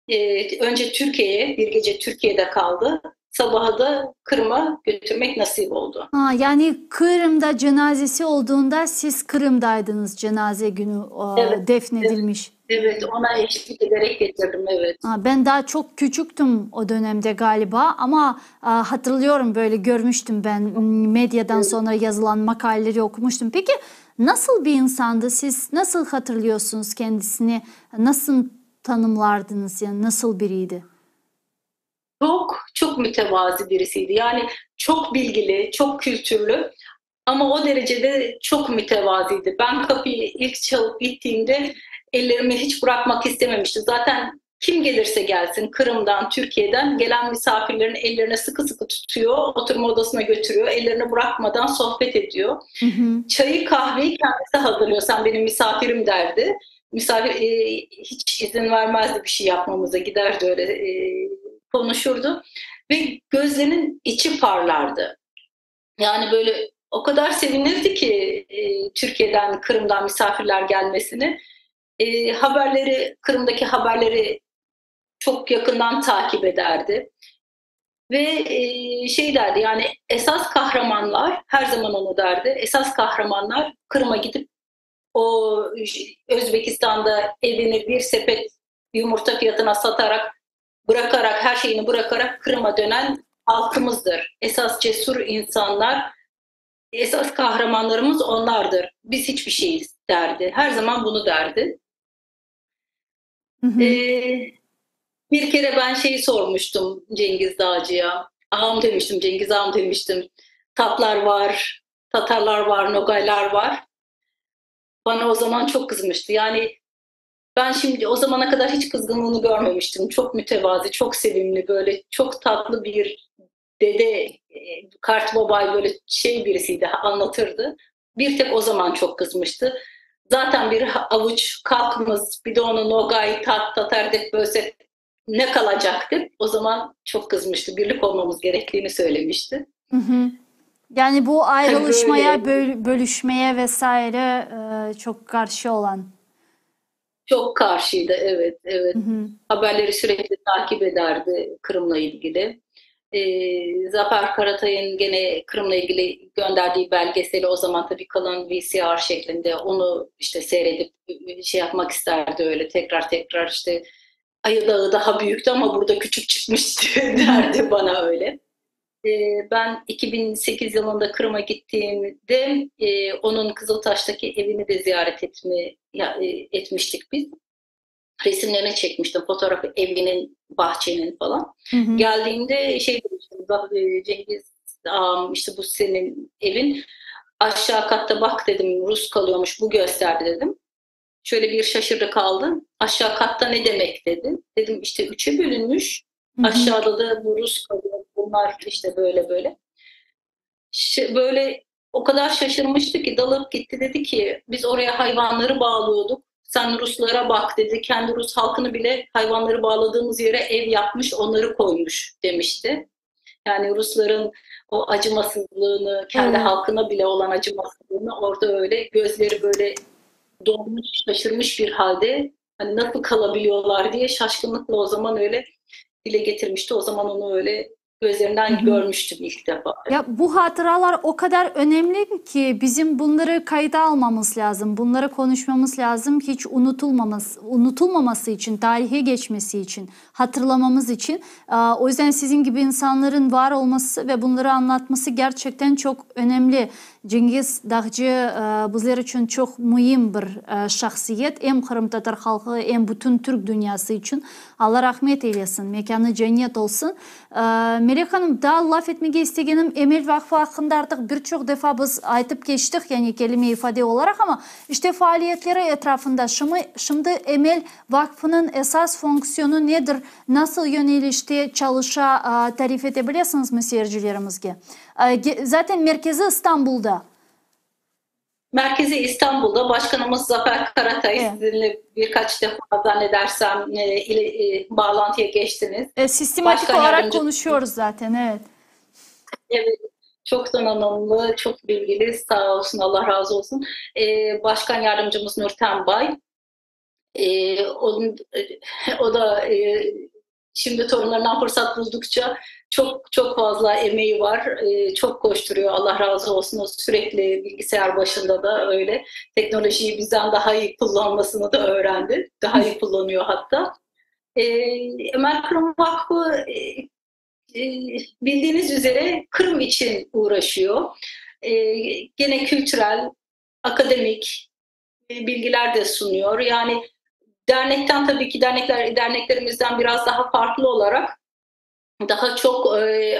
e, önce Türkiye'ye, bir gece Türkiye'de kaldı. Sabaha da Kırım'a götürmek nasip oldu. Ha, yani Kırım'da cenazesi olduğunda siz Kırım'daydınız cenaze günü e, Evet, defnedilmiş. Evet, ona eşlik ederek getirdim, evet. Ben daa çoq küçüktim o dönemde galiba, amma hatırlıyorum, böyle körmüştim ben, medyadan soñra yazılan makaleleri oqumuştım. Peki, nasıl bir insandı, siz nasıl hatırlıyorsunuz kendisini, nasıl tanımlardıñız, yani nasıl biriydi? Çoq, çoq mütevazi birisiydi. Yani çoq bilgili, çoq kültürlü, amma o derecede çoq mütevaziydi. Ben qapıyı ilk çalıp gittiğimde ellerimi hiç bırakmaq istememişti. Zaten kim gelirse gelsin, Qırımdan, Türkiye'den gelen misafirlerin ellerini sıkı sıkı tutuyor, oturma odasına götürüyor, ellerini bırakmadan sohbet ediyor. Çayı, kahveyi kendisi hazırlıyor. Sen benim misafirim derdi. Misafir hiç izin vermezdi bir şey yapmamıza, giderdi öyle konuşurdu. Ve gözlerinin içi parlardı. Yani böyle o kadar sevinirdi ki Türkiye'den, Kırım'dan misafirler gelmesini. Haberleri, Kırım'daki haberleri çok yakından takip ederdi. Ve şey derdi, yani esas kahramanlar, her zaman onu derdi, esas kahramanlar Kırım'a gidip o Özbekistan'da evini bir sepet yumurta fiyatına satarak, bırakarak, her şeyini bırakarak Kırım'a dönen halkımızdır. Esas cesur insanlar, esas kahramanlarımız onlardır. Biz hiçbir şeyiz derdi. Her zaman bunu derdi. Bir kere ben şeyi sormuştum Cengiz Dağcı'ya. Ağam demiştim, Cengiz ağam demiştim. Tatlar var, Tatarlar var, Nogaylar var. Bana o zaman çok kızmıştı. Yani ben şimdi o zamana kadar hiç kızgınlığını görmemiştim. Çok mütevazi, çok sevimli, böyle çok tatlı bir dede, kartbabay böyle şey birisiydi, anlatırdı. Bir tek o zaman çok kızmıştı. Zaten bir avuç kalkımız, bir de onu Nogay, Tat, Tatar dep bölsek ne kalacaktı? O zaman çok kızmıştı. Birlik olmamız gerektiğini söylemişti. Yani bu ayrılışmaya, bölüşmeye vesaire çok karşı olan. Çok karşıydı, evet, evet. Haberleri sürekli takip ederdi Kırım'la ilgili. Zafer Karatay'ın gene Kırım'la ilgili gönderdiği belgeseli o zaman tabii kalan VCR şeklinde onu işte seyredip şey yapmak isterdi öyle tekrar tekrar işte Ayı Dağı daha büyüktü ama burada küçük çıkmıştı derdi bana öyle. Ben 2008 yılında Kırım'a gittiğimde onun Kızıltaş'taki evini de ziyaret etmiştik biz. Resimlerini çekmiştim, fotoğrafı evinin, bahçenin falan. Geldiğimde şey demiştim, Cengiz ağam, işte bu senin evin. Aşağı katta bak dedim, Rus kalıyormuş, bu gösterdi dedim. Şöyle bir şaşırdı kaldı. Aşağı katta ne demek dedi. Dedim işte 3'e bölünmüş. Aşağıda da bu Rus kalıyor. Bunlar işte böyle böyle. Böyle o kadar şaşırmıştı ki dalıp gitti, dedi ki biz oraya hayvanları bağlıyorduk. Sen Ruslara bak dedi. Kendi Rus halkını bile hayvanları bağladığımız yere ev yapmış, onları koymuş demişti. Yani Rusların o acımasızlığını, kendi halkına bile olan acımasızlığını orada öyle gözleri böyle dolmuş, şaşırmış bir halde hani nasıl kalabiliyorlar diye şaşkınlıkla o zaman öyle dile getirmişti. O zaman onu öyle gözlerinden görmüştüm ilk defa. Ya bu hatıralar o kadar önemli ki bizim bunları kayda almamız lazım. Bunları konuşmamız lazım. Hiç unutulmaması için, tarihe geçmesi için, hatırlamamız için. O yüzden sizin gibi insanların var olması ve bunları anlatması gerçekten çok önemli. Cengiz Dağcı bizler içün çoq müim bir şahsiyet, em qırımtatar halqı, em bütün türk dünyası içün. Alla rahmet eylesin, mekânı cennet olsun. Melek hanım, daa laf etmege istegenim Emel Vaqfı aqqında artıq bir çoq defa biz aytıp keçtik, yani kelime ifade olaraq, amma işte faaliyetleri etrafında şimdi Emel Vaqfınıñ esas fonksiyonu nedir, nasıl yönelişte çalışa, tarif ete bilesiñizmi seyircilerimizge? Zaten merkezi İstanbulda. Merkezi İstanbul'da. Başkanımız Zafer Karatay sizinle birkaç defa zannedersem ile bağlantıya geçtiniz. Sistematik Başkan olarak yardımcı... konuşuyoruz zaten, evet. Evet, çok donanımlı, çok bilgili, sağ olsun, Allah razı olsun. Başkan yardımcımız Nurten Bay, o da... Şimdi torunlarından fırsat buldukça çok çok fazla emeği var. E, çok koşturuyor. Allah razı olsun. O sürekli bilgisayar başında da öyle. Teknolojiyi bizden daha iyi kullanmasını da öğrendi. Daha iyi kullanıyor hatta. E, Emel Kırım Vakfı e, e, bildiğiniz üzere Kırım için uğraşıyor. E, gene kültürel, akademik bilgiler de sunuyor. Yani dernekten tabii ki dernekler derneklerimizden biraz daha farklı olarak daha çok e,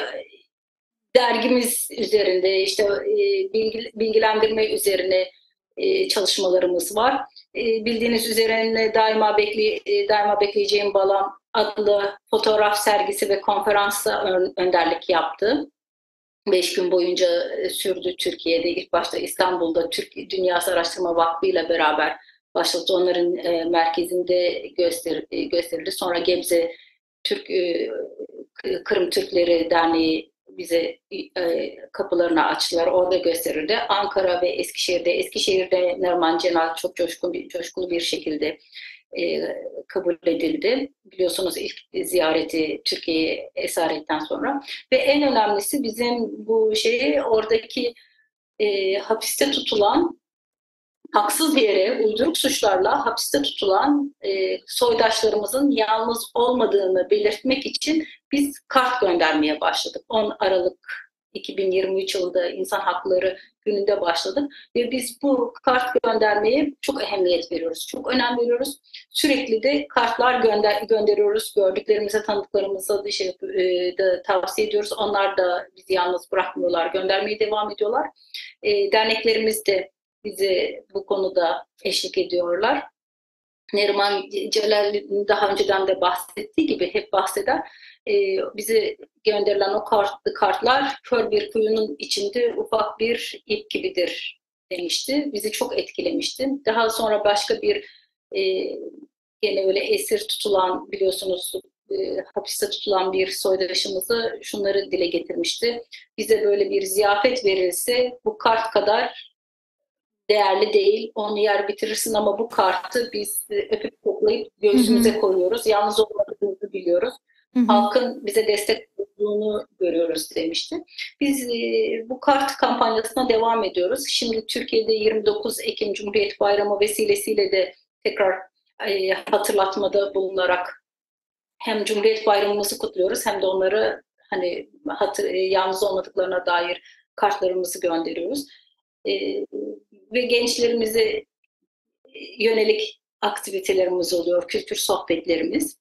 dergimiz üzerinde işte e, bilgi, bilgilendirme üzerine e, çalışmalarımız var. E, bildiğiniz üzerine daima bekle e, daima bekleyeceğim balam adlı fotoğraf sergisi ve konferansa önderlik yaptı. 5 gün boyunca e, sürdü Türkiye'de. İlk başta İstanbul'da Türk Dünyası Araştırma Vakfı ile beraber başlattı. Onların e, merkezinde göster, e, gösterildi. Sonra Gebze Türk e, Kırım Türkleri Derneği bize e, kapılarını açtılar. Orada gösterildi. Ankara ve Eskişehir'de, Eskişehir'de Neriman Cenal çok coşkun bir, coşkulu bir şekilde e, kabul edildi. Biliyorsunuz ilk ziyareti Türkiye'ye esaretten sonra. Ve en önemlisi bizim bu şeyi oradaki e, hapiste tutulan haksız yere uyduruk suçlarla hapiste tutulan e, soydaşlarımızın yalnız olmadığını belirtmek için biz kart göndermeye başladık. 10 Aralık 2023 yılında İnsan Hakları Günü'nde başladık ve biz bu kart göndermeye çok ehemmiyet veriyoruz. Çok önem veriyoruz. Sürekli de kartlar gönder gönderiyoruz. Gördüklerimize, tanıdıklarımıza da, şey, e, da tavsiye ediyoruz. Onlar da bizi yalnız bırakmıyorlar. Göndermeye devam ediyorlar. E, derneklerimiz de bize bu konuda eşlik ediyorlar. Neriman Celal'in daha önceden de bahsettiği gibi hep bahseder. E, bize gönderilen o kart, kartlar kör bir kuyunun içinde ufak bir ip gibidir demişti. Bizi çok etkilemişti. Daha sonra başka bir e, gene öyle esir tutulan biliyorsunuz e, hapiste tutulan bir soydaşımızı şunları dile getirmişti. Bize böyle bir ziyafet verilse bu kart kadar değerli değil. Onu yer bitirirsin ama bu kartı biz öpüp koklayıp göğsümüze hı hı. koyuyoruz. Yalnız olmadığımızı biliyoruz. Hı hı. Halkın bize destek olduğunu görüyoruz demişti. Biz e, bu kart kampanyasına devam ediyoruz. Şimdi Türkiye'de 29 Ekim Cumhuriyet Bayramı vesilesiyle de tekrar e, hatırlatmada bulunarak hem Cumhuriyet Bayramımızı kutluyoruz hem de onları hani hatır, e, yalnız olmadıklarına dair kartlarımızı gönderiyoruz. E, ve gençlerimize yönelik aktivitelerimiz oluyor, kültür sohbetlerimiz.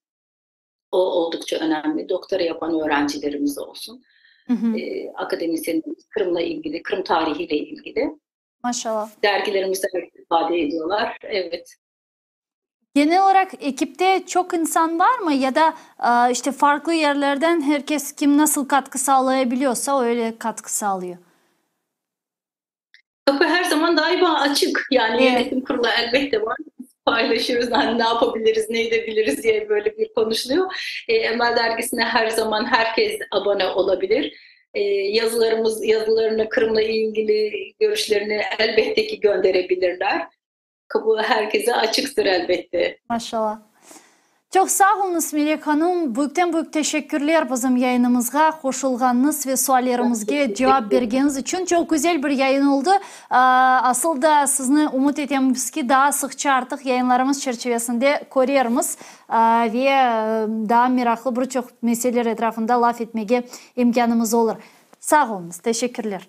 O oldukça önemli. Doktora yapan öğrencilerimiz olsun. Hı hı. E, akademisyenlerimiz Kırım'la ilgili, Kırım tarihiyle ilgili. Maşallah. Dergilerimizde ifade ediyorlar. Evet. Genel olarak ekipte çok insan var mı ya da e, işte farklı yerlerden herkes kim nasıl katkı sağlayabiliyorsa öyle katkı sağlıyor? Kapı her zaman daima açık. Yani evet. yönetim kurulu elbette var. Paylaşıyoruz hani ne yapabiliriz, ne edebiliriz diye böyle bir konuşuluyor. E, Emel Dergisi'ne her zaman herkes abone olabilir. E, yazılarımız, yazılarını, Kırım'la ilgili görüşlerini elbette ki gönderebilirler. Kapı herkese açıktır elbette. Maşallah. Çoq sağ oluñız, Melek hanım. Büyükten büyük teşekkürler bizim yayınımızğa qoşulğanıñız ve suallerimizge cevap bergeniñiz içün. Çoq güzel bir yayın oldı. Asıl da sizni ümüt etemiz ki, daa sıqça artıq yayınlarımız çerçivesinde körermiz ve daa meraqlı bir çoq meseleler etrafında laf etmege imkânımız olur. Sağ oluñız, teşekkürler.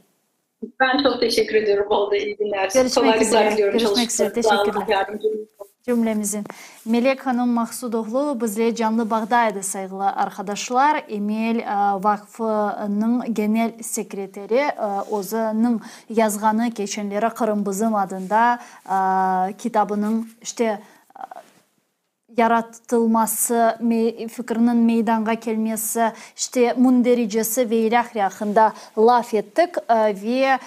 Ben çok teşekkür ediyorum. Oldu iyi günler. Görüşmek Kolaylıklar üzere. diliyorum Görüşmek üzere. çalışmalarınızda. Allah Teşekkürler. yardımcınız olsun. Cümlemizin. Melek hanım Maqsudoğlu bizle canlı bağda edi, sayğılı arqadaşlar. Emel Vaqfınıñ genel sekreteri özüniñ yazğanı keçenleri Qırım bizim adında kitabınıñ işte yaratılması, fikriniñ meydanğa kelmesi, işte, mündericesi ve ilâhre aqqında laf ettik ve,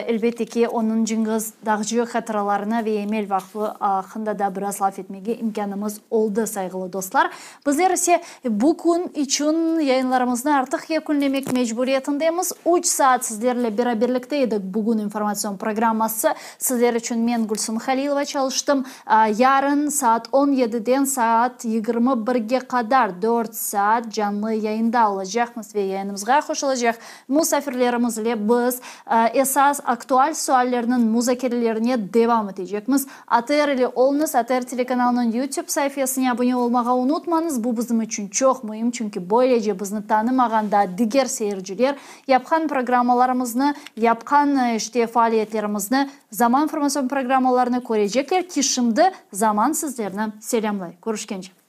elbette ki, onıñ Cınğız Dağcı hatıralarını ve Emel Vaqfı aqqında da biraz laf etmege imkânımız oldı, sayğılı dostlar. Bizler ise bu kün içün yayınlarımıznı artıq yekünlemek mecburiyetindemiz. Üç saat sizlerle beraberlikte edik bugün informatsion programması. Sizler içün men, Gülsum Halilova, çalıştım. Yarın saat on yediden saat. saat 21-ge qadar dört saat canlı yayında olacaqmız ve yayınımızğa qoşulacaq musafirlerimiz ile biz esas aktual suallerniñ muzakerelerine devam etecekmiz. ATR ile oluñız, ATR telekanalınıñ YouTube saifesine abone olmağa unutmañız, bu bizim içün çoq müim, çünki böylece bizni tanımağan da diger seyirciler yapqan programmalarımıznı, yapqan, işte, faaliyetlerimizni, Zaman informatsion programmalarını körecekler ki, şimdi Zaman sizlerni selâmlay. Körüşkence.